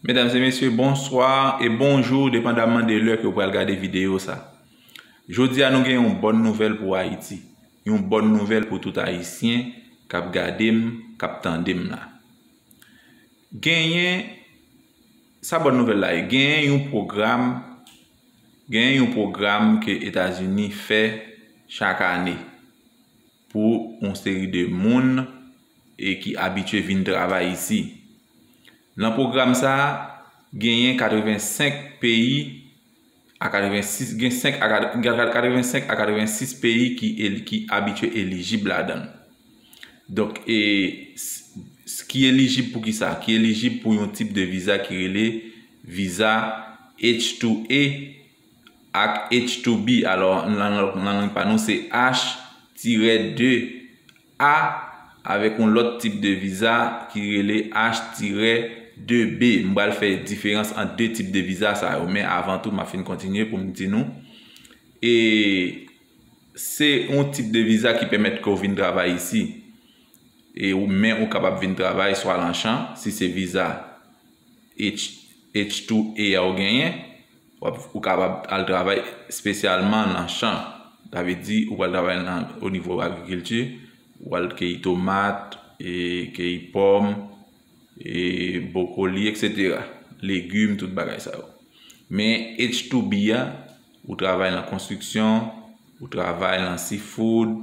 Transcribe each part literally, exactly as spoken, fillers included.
Medam e mesye, bonswa e bonjou, depandaman de lè ke w pral gade videyo sa. Jodi a, nou gen yon bòn nouvèl pou Ayiti. Yon bòn nouvèl pou tout Ayisyen k ap gade m, k ap tande m la. Genyen, sa bòn nouvèl la ye, genyen yon pwogram, genyen yon pwogram ke Etazini fè chak ane pou yon seri de moun e ki abitye vin travay isi. Nan pwogram sa a, genyen katrevensenk peyi a katrevensis, gen senk a kat-, gen katrevensenk a katrevensis peyi ki, el-, ki abitye elijib ladan l. Donk, e, s-, s-, ki elijib pou ki sa? Ki elijib pou yon tip de viza ki rele viza H two A ak H two B. Alò, nan, nan, nan lang pa nou, se H tirè de A avèk yon lòt tip de viza ki rele H tirè de B. M pral fè diferans ant de tip de viza sa yo, men avan tou, m ap fin kontinye pou m di nou. E se yon tip de viza ki pèmèt ke w vin travay isi. E ou, men ou kapab vin travay swa nan chan, si se viza H, H two A a w genyen, w ap, ou kapab al travay espesyalman nan chan. Sa vle di, ou pral travay nan, o nivo agrikilti, ou al keyi tomat, e keyi pòm, e bwokoli, etsetera. Legim, tout bagay sa yo. Men H two B a, ou travay nan konstriksyon, ou travay nan seafood,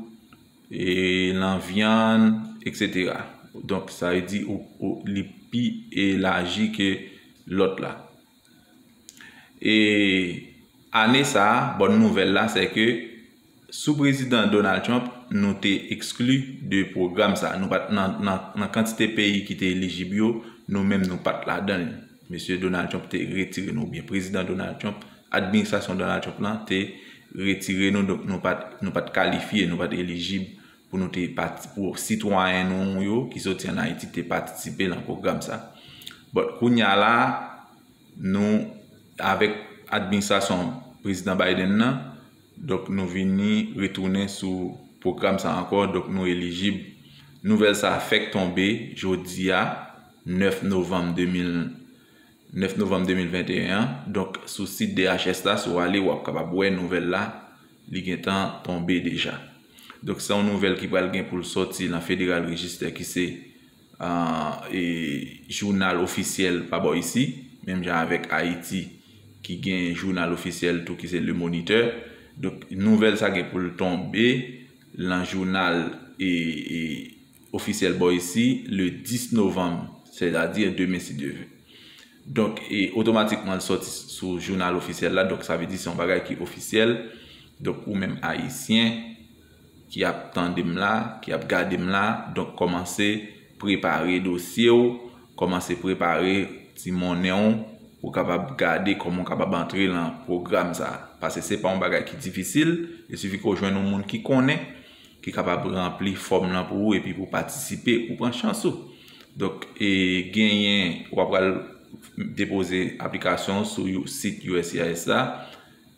e nan vyann, etsetera. Donk, sa vle di, ou, ou, li pi elaji ke lòt la. E ane sa a, bòn nouvèl la, se ke sou prezidan Donald Trump, nou te ekskli de pwogram sa a. Nou pa t nan, nan, nan kantite peyi ki te elijib yo, nou menm nou pa t ladan l. Mesye Donald Trump te retire nou, oubyen prezidan Donald Trump, administrasyon Donald Trump lan te retire nou, donk nou pa t, nou pa t kalifye, nou pa t elijib pou nou te pati, pou sitwayen nou yo ki soti ann Ayiti te patisipe nan pwogram sa. But kounye a la, nou, avèk administrasyon prezidan Biden nan, donk nou vini retounen sou pwogram sa ankò, donk nou elijib. Nouvèl sa fèk tonbe jodi a, nèf novanm de mil, nèf novanm de mil venteyen an. Donk, sou sit D H S la, si w ale, w ap kapab wè nouvèl la, li gentan tonbe deja. Donk, se yon nouvèl ki pral gen pou l sòti nan Federal Register, ki se, ah, e, jounal ofisyèl pa bò isi, menm jan avèk Ayiti, ki gen jounal ofisyèl tou, ki se Le Moniteur. Donk, nouvèl sa gen pou l tonbe nan jounal, e, e, ofisyèl bò isi, le dis novanm, sètadi demen, si Dye vle. Donk, e, otomatikman, l sòti sou jounal ofisyèl la. Donk, sa vle di se yon bagay ki ofisyèl. Donk, ou menm Ayisyen ki ap tande m la, ki ap gade m la, donk, kòmanse prepare dosye w, kòmanse prepare ti monnen w, pou w kapab gade kòman w kapab antre nan pwogram sa a. Paske se pa yon bagay ki difisil, il sifi ke w jwenn yon moun ki konnen, ki kapab ranpli fòm lan pou ou epi pou w patisipe, ou pran chans ou. Donk, e, genyen, w ap pral depoze aplikasyon w sou you-, sit U S C I S la.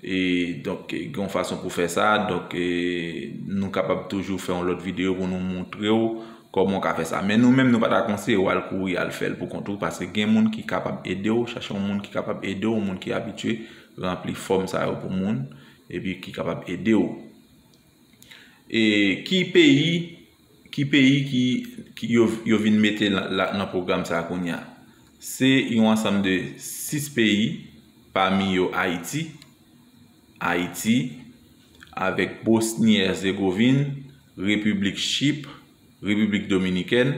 E, donk, e, gen yon fason pou fè sa. Donk, e, nou kapab toujou fè yon lòt videyo pou nou montre w kòman w ka fè sa. Men nou menm, nou pa ta konseye w al kouri al fè l pou kont ou, paske gen moun ki kapab ede w, chache yon moun ki kapab ede w, yon moun ki abitye ranpli fòm sa yo pou moun, epi ki kapab ede w. E ki peyi, ki peyi ki, ki yo, yo vin mete la, la, nan pwogram sa a kounye a? Se yon ansanm de sis peyi, pami yo Ayiti, Ayiti, avèk Bosni Èzegovin, Repiblik Chip, Repiblik Dominikèn.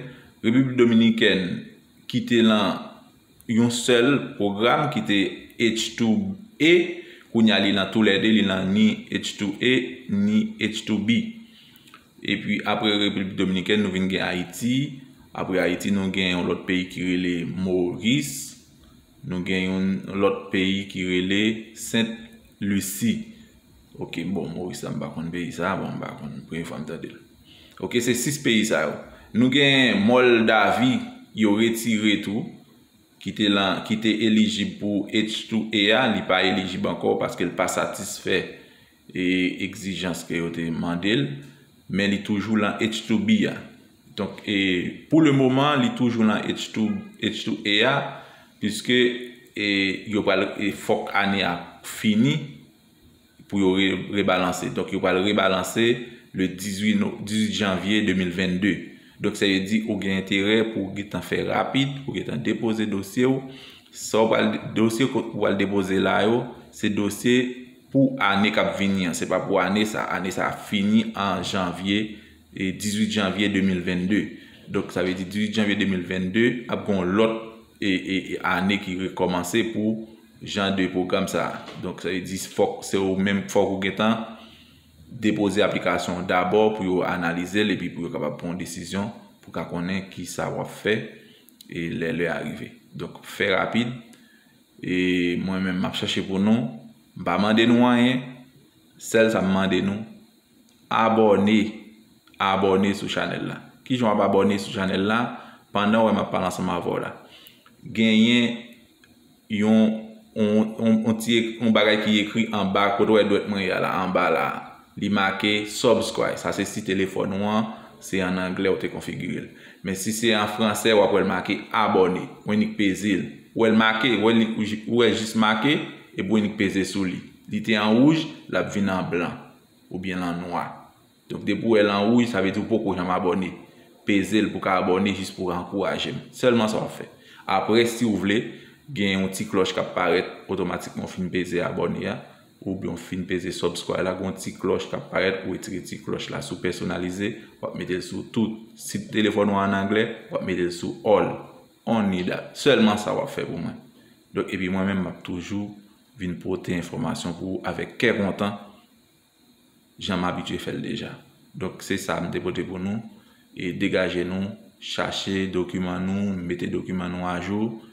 Repiblik Dominikèn ki te lan yon sèl pwogram ki te H two A, kounye a li lan toulède, li lan ni H two A, ni H two B. Epi apre Repiblik Dominikèn, nou vin gen Ayiti. Apre Ayiti, nou gen yon lòt peyi ki rele Moris. Nou gen yon lòt peyi ki rele Sent Lisi. Ok, bon, Moris la, m pa konn peyi sa, bon, m pa konn, premye fwa m tande l. Ok, se sis peyi sa yo. Nou gen Mòldavi, yo retire tou, ki te lan, ki te elijib pou H two A a, li pa elijib ankò paske l pa satisfè, e, egzijans ke yo te mande l, men li toujou lan H two B a. Donk, e, pou le moman, li toujou lan H two, H two A a, Piske e, yo pral e, fòk ane a fini pou yo re, rebalanse. Donk, yo pral rebalanse le dizuit no, dizuit janvye de mil vennde. Donk, sa vle di ou gen enterè pou w gentan fè rapid, pou w gentan depoze dosye w. Sa w pral, dosye ou pral depoze la yo, se dosye pou ane k ap vini an. Se pa pou ane sa. Ane sa fini an janvye, e dizuit janvye de mil vennde. Donk, sa vle di dizuit janvye de mil vennde ap gen yon lòt e, e, e ane ki rekòmanse pou jan de pwogram sa a. Donk, sa vle di fòk se ou menm, fòk ou gentan depoze aplikasyon w dabò pou yo analize l epi pou yo kapab pran yon desizyon pou ka konnen ki sa w ap fè e lè lè a rive. Donk, fè rapid. E mwen menm, m ap chache pou nou. M pa mande nou anyen. Sèl sa m mande nou, abòne. Abòne sou chanèl la. Kijan w ap abòne sou chanèl la? Pandan w wè m ap pale ansanm avè w la, genyen yon, yon, yon, yon ti ek, yon bagay ki ekri anba kote w wè dwèt mwen ye a la, anba la. Li make subscribe. Sa se si telefòn ou an se an anglè ou te konfigire l. Men si se an fransè, w ap wè l make abòne. Ou annik peze l. Ou wè l make, ou wè li, ou wè jis make, epi ou annik peze sou li. Li te an wouj, l ap vin an blan oubyen l an nwa. Donk, depi w wè l an wouj, sa vle di ou poko janm abòne. Peze l pou w ka abòne jis pou w ankouraje m. Sèlman sa w ap fè. Apre, si w vle, gen yon ti klòch k ap parèt otomatikman w fin peze abòne a, oubyen w fin peze subscribe la, gen yon ti klòch k ap parèt, ou retire ti klòch la sou pèsonalize, w ap mete l sou tout. Si telefòn ou an anglè, w ap mete l sou all. Only that. Sèlman sa w ap fè pou mwen. Donk, epi mwen menm, m ap toujou vin pote enfòmasyon pou ou avèk kè kontan, jan m abitye fè l deja. Donk, se sa m te pote pou nou. E degaje nou, chache dokiman nou, mete dokiman nou ajou,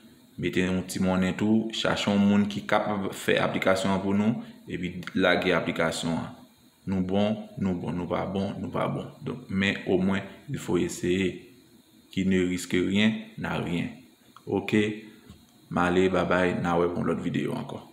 mete yon ti monnen tou, chache yon moun ki kapab fè aplikasyon an pou nou, epi lage aplikasyon an. Nou bon, nou bon, nou pa bon, nou pa bon. Donk, men omwen, il faut essayer. Qui ne risque rien, n'a rien. Oke, m ale, babay, n a wè pou yon lòt videyo ankò.